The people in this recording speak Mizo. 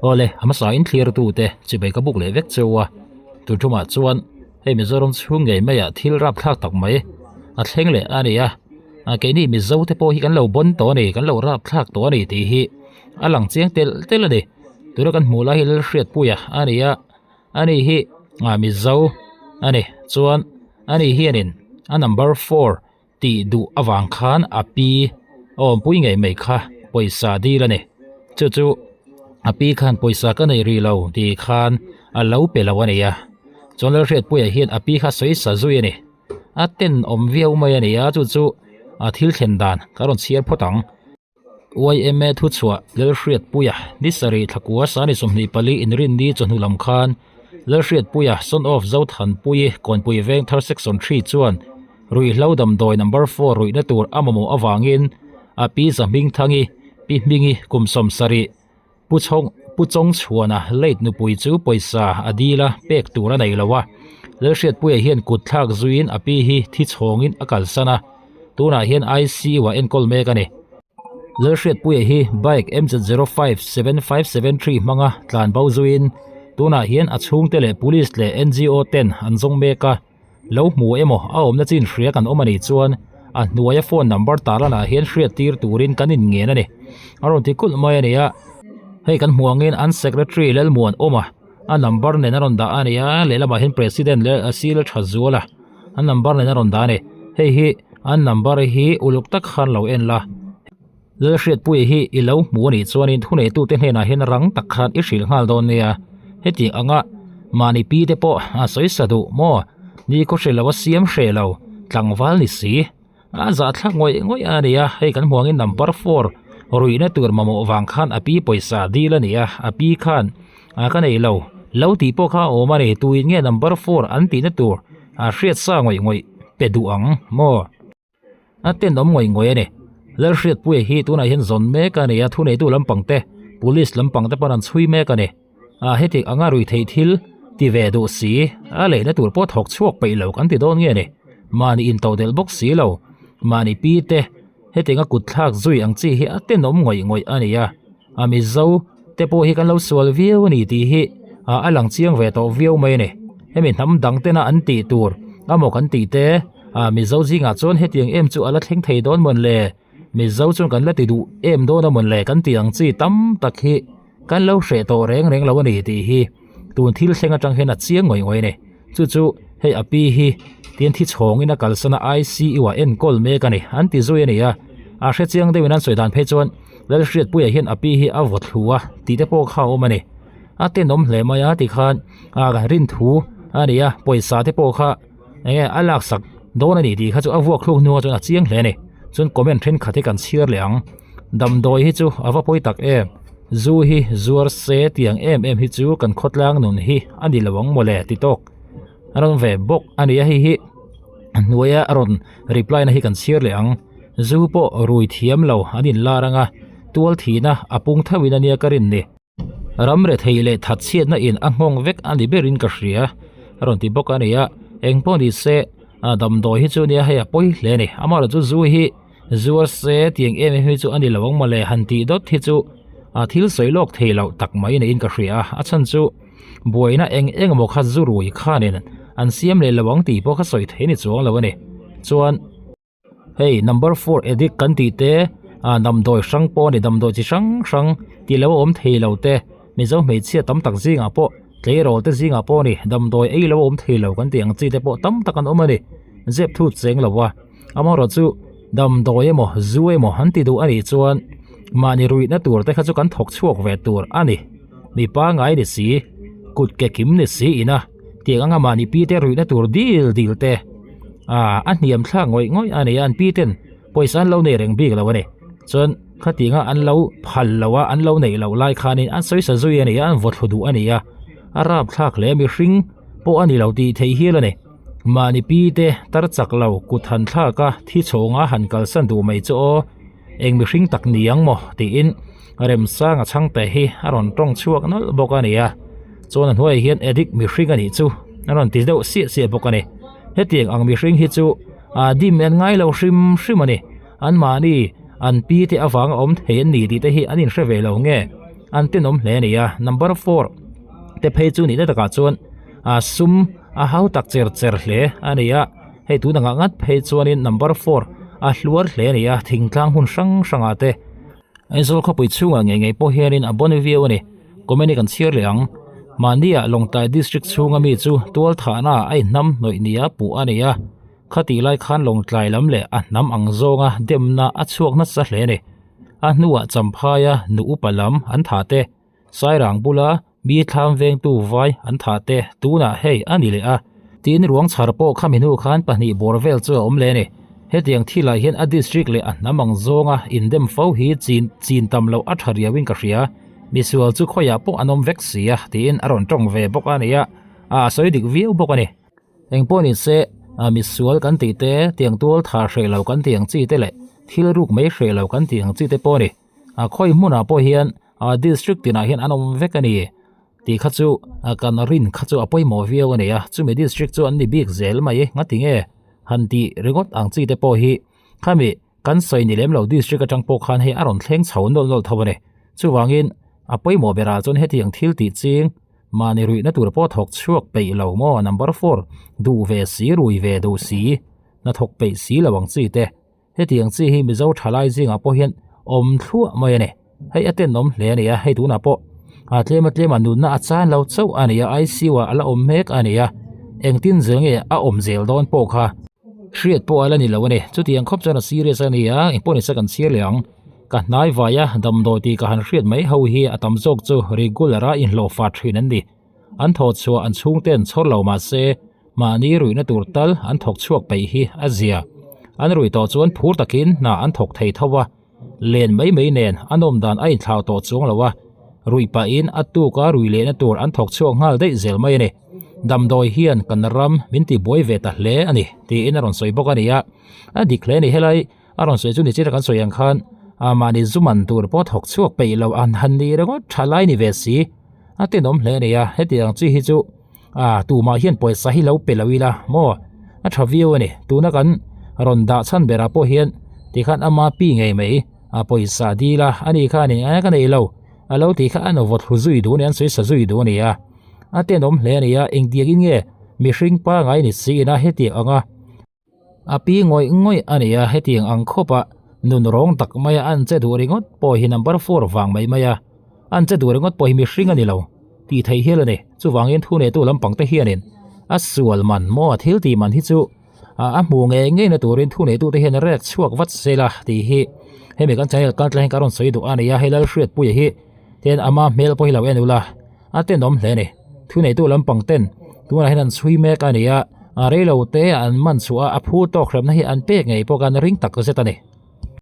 Awle, a hmasa in thlir tute chibai ka buk leh vek cheu a, tun thumah chuan hei Mizoram chhung ngei maiah thil rapthlak tak mai a thleng leh a ni a, keini Mizo te pawh hi kan lo bawn tawh a ni, kan lo rapthlak tawh a ni tih hi a lang chiang telh telh a ni. Tuna kan hmuh lai hi Lalhriatpuia a ni a, ani hi Mizo a ni, chuan ani hianin a number four tih duh avang khan a pi a awmpui ngei mai kha pawisa dil a ni chu chu a pi khan pawisa ka nei rih lo tih khan a lo pe lo a ni a chuan Lalhriatpuia hian a pi kha sawi sa zui a ni a tenawm viau mai a ni a chu chu a thil thlen dan ka rawn chhiar phawt ang. YMA thuchhuah Lalhriatpuia ni sarih thlakua sani 24 inrinni chawhnu lam khan Lalhriatpuia son of Zothanpui Kawnpui Vengthar Section 3 chuan ruihhlo damdawi number 4 ruihna tur a mamawh avangin a pi Zahmingthangi Pi Hmingi kum 70 Pu Chhawng Pu Chawngchhuana late nupui chu pawisa a dil a pek tur a nei lo a Lalhriatpuia hian kut thlak zuiin a pi hi thi chhawngin a kalsan a. Tunah hian ICU ah enkawl mek a ni. Lalhriatpuia hi bike MZ057573 hmanga tlan bo zuiin tunah hian a chhungte leh police leh NGO ten an zawng mek a. Lo hmu emaw a awmna chin hria kan awm a nih chuan a hnuaia phone number tarlanah hian hriat tir turin kan inngen a ni. A rawn ti kulh mai a ni a. Hei kan hmuh angin an secretary Lalmuan awma a number nen a rawn dah a ni a, lehlamah hian president leh Asila Thazuala an number nen a rawn dah a ni. Hei hi an number hi uluk tak khan lo en la. Lalhriatpuia hi i lo hmu a nih chuanin thuneitute hnenah hian rang tak khan i hrilh nghal dawn nia. Heti anga mahni pi te pawh a sawi sa duh maw? Ni khaw hre lo a siam hreh lo, tlangval ni si. A zahthlak ngawih ngawih a nia, hei kan hmuangin number four ruihna tur mamawh vang khan a pi pawisa dil a ni a, a pi khan a ka nei lo, lo tih pawh kha a awm a ni, tuin nge number four an tihna tur a hriat sa ngawih ngawih pe duh ang maw? A tenawm ngawih ngawih a ni. Lalhriatpuia hi tunah hian zawn mek a ni a, thuneitu lampang te, police lampang te pawn an chhui mek a ni. A heti anga rui theih thil ti ve duh si, a leina tur pawh thawk chhuak peih lo kan ti dawn nge ni? Mahni intodelh bawk si lo, mahni pi te heti anga kut thlak zui ang chi hi a tenawm ngawih ngawih a ni a, a Mizo te pawh hi kan lo sual viau a ni tih hi a lang chiang ve tawh viau mai a ni. Hemi hnam dang tena an tih tur amaw kan tih te Mizo zingah chuan hetiang em chu a la thleng thei dawn mawn le? Mizo chuan kan la ti duh em dawn a mawn le kan tih ang chi tam tak hi kan lo hreh tawh reng reng lo a ni tih hi tun thil thleng atang hian a chiang ngawih ngawih a ni. Chu chu hei a pi hi tin thi chhawngin a kalsan a ICU ah enkawl mek a ni an ti zui a ni a, a hre chiang deuhin an sawi dan phei chuan Lalhriatpuia hian a pi hi a vaw thlu a tih te pawh kha a awm a ni. A tenawm hle mai a tikhan a rin thu a ni a pawisa te pawh kha eng nge a laksak dawn a ni tih kha chu a vuak thluk hnuah chuan a chiang hle a ni chuan comment thenkhat hi kan chhiar leh ang damdawi hi chu a va pawi tak em zu hi zuar se tiang em em hi chu kan khawtlang nun hi a ni lo ang mawle ti tawk a rawn ve bawk a ni a hei hi hnuaia a rawn reply na hi kan chhiar leh ang zu pawh rui thiam lo an inlar anga tual thihna a pung theuhin a nia ka rin ni. Ram rethei leh thatchhiatna in a nghawng vek a ni berin ka hria a rawn ti bawk a ni a, eng pawh ni se damdawi hi chu nia hei a pawi hle a ni, amaherawh chu zu hi zuar se tiang em em hi chu a ni lo ang mawle han tih dawt hi chu a thil sawi lawk thei loh tak mai niin ka hria a, a chhan chu buaina eng eng emaw kha zu rui khanin an siam leh lo ang tih pawh kha sawi thei a ni chuang lo a ni, chuan. Hei number four addict kan tih te ah damdawi hrang pawh a ni damdawi chi hrang hrang tih lo a awm thei lo te mizo hmeichhia tam tak zingah pawh tleirawl te zingah pawh a ni damdawi ei lo a awm thei lo kan tih ang chi te pawh tam tak an awm a ni zep thut cheng lo a amaherawh chu damdawi emaw zu emaw an ti duh a nih chuan mahni ruihna tur te kha chu kan thawk chhuak ve tur a ni mi pangai ni si kut ke kim ni si ina tiang anga mahni pi te ruihna tur dil dil te. Ah a hniam thlak ngawih ngawih a ni a an pi ten pawisa an lo nei reng bik lo a ni chuan khatinga an lo phal lo a an lo neih loh lai khanin an sawi sa zui a ni a an vaw thlu duh a ni a a rap thlak hle mihring pawh a ni lo tih theih hial a ni mahni pi te tar chak lo kut han thlak a thi chhawnga han kalsan duh mai chu aw eng mihring tak ni ang maw tiin remsanga chhangte hi a rawn tawng chhuak nawlh bawk a ni a chuan a hnuaiah hian addict mihring a nih chu a rawn ti deuh siah siah bawk a ni hetiang ang mihring hi chu ah dim an ngai lo hrim hrim a ni an mahni an pi te avanga awm thei an ni tih te hi an inhre ve lo nge. an tenawm hle a ni a number four te phei chu nihna takah chuan ah sum a hau tak cher cher hle a ni a hei tun angah ngat phei chuanin number four a hluar hle a ni a thingtlang hmun hrang hrangah te Aizawl khawpui chhungah ngei ngei pawh hianin a bon viau a ni. Comment hi kan chhiar leh ang. Mahnia Lawngtlai District chhunga mi chu tual thahna a inhnam hnawih nia puh a ni a. Khatih lai khan Lawngtlai lam leh a hnam ang zawnga demna a chhuak nasa hle a ni. A hnuah Champhaia nu upa lam an thah te, Sairang bula Mi thlam vengtu vai an thah te tunah hei a ni leh a. Tin ruang chhar pawh khami hnu khan pahnih bawr vel chu a awm leh a ni. Hetiang thilah hian a district leh a hnam ang zawnga indem fo hi chin chin tam loh a tha riauin ka hria. Misual chu khawiah pawh an awm vek si a tiin a rawn tawng ve bawk a ni a, a sawi dik viau bawk a ni. Eng pawh ni se, misual kan tih te, tiang tual tha hreh lo kan tih ang chi te leh thil ruk mai hreh lo kan tih ang chi te pawh a ni. A khawi hmunah pawh hian a district tinah hian an awm vek a ni tih kha chu kan rin kha chu a pawimawh viau a ni a chumi district chu an ni bik zel mai ngati nge han tih ringawt ang chi te pawh hi khami kan sawi ni lem lo district atang pawh khan hei a rawn thleng chho nawlh nawlh tho a ni chuvangin a pawimawh berah chuan hetiang thil tih ching mahni ruihna tur pawh thawk chhuak peih lo maw number four duh ve si rui ve duh si hnathawk peih si lo ang chi te. Hetiang chi hi Mizo thalai zingah pawh hian awm thluah mai a ni. Hei a tenawm hle a ni a, hei tunah pawh a tlem a tlem a nunna a chan lo chauh a ni a, ICU ah a la awm mek a ni a, engtin zel nge a awm zel dawn pawh kha hriat pawh a la ni lo a ni. Chutiang khawp chuan a serious a ni a, engpawh nise kan chhiar leh ang. Ka hnai vai a, damdawi tih ka han hriat mai ho hi a tam zawk chu regular a inhlawh fat thin an ni. An thawh chhuah an chhungten chhawr lo mah se, mahni ruihna tur tal an thawk chhuak peih hi a zia. An ruih tawh chuan phur takin hna an thawk thei tho a, len mai mai nen a nawm dan a inthlau tawh chuang lo a, ruih pahin a tuka rui lehna tur an thawk chhuak nghal daih zel mai a ni. Damdawi hian kan ram min ti buai ve ta hle a ni, tiin a rawn sawi bawk a ni a. A dik hle a ni helai a rawn sawi chu ni chiah kan sawi ang khan a mahni zu man tur pawh thawk chhuak peih lo an han ni ringawt tha lai ni ve si a tenawm hle a ni a hetiang chi hi chu a tumah hian pawisa hi lo pe lo ila maw a tha viau a ni tuna kan rawn dah chhan berah pawh hian tikhan ama pi ngei mai a pawisa dil a ani khanin a ka nei lo a lo tih kha a nawt thlu zui duh a ni an sawi sa zui duh a ni a a tenawm hle a ni a engtiangin nge mihring pangai ni siin a hetiang anga. A pi ngawih ngawih a ni a, hetiang ang khawpa nun rawng tak maia an che duh ringawt pawh hi number four vang mai mai a, an che duh ringawt pawh hi mihring a ni lo tih theih hial a ni. Chuvangin thuneitu lampang te hianin a sual man maw a thil tih man hi chu a hmu ngei ngei na turin thuneitu te hian rek chhuak vat se la tih hi hemi kan channel kal tlang hian ka rawn sawi duh a ni a, hei Lalhriatpuia hi tian ama hmel pawh hi lo en ula. A tenawm hle a ni. Thuneitu lampang ten tunah hian an chhui mek a ni a, a reilo te an man chhuah a, a phu tawk hremna hi an pek ngei pawh khan ring tak zet a ni.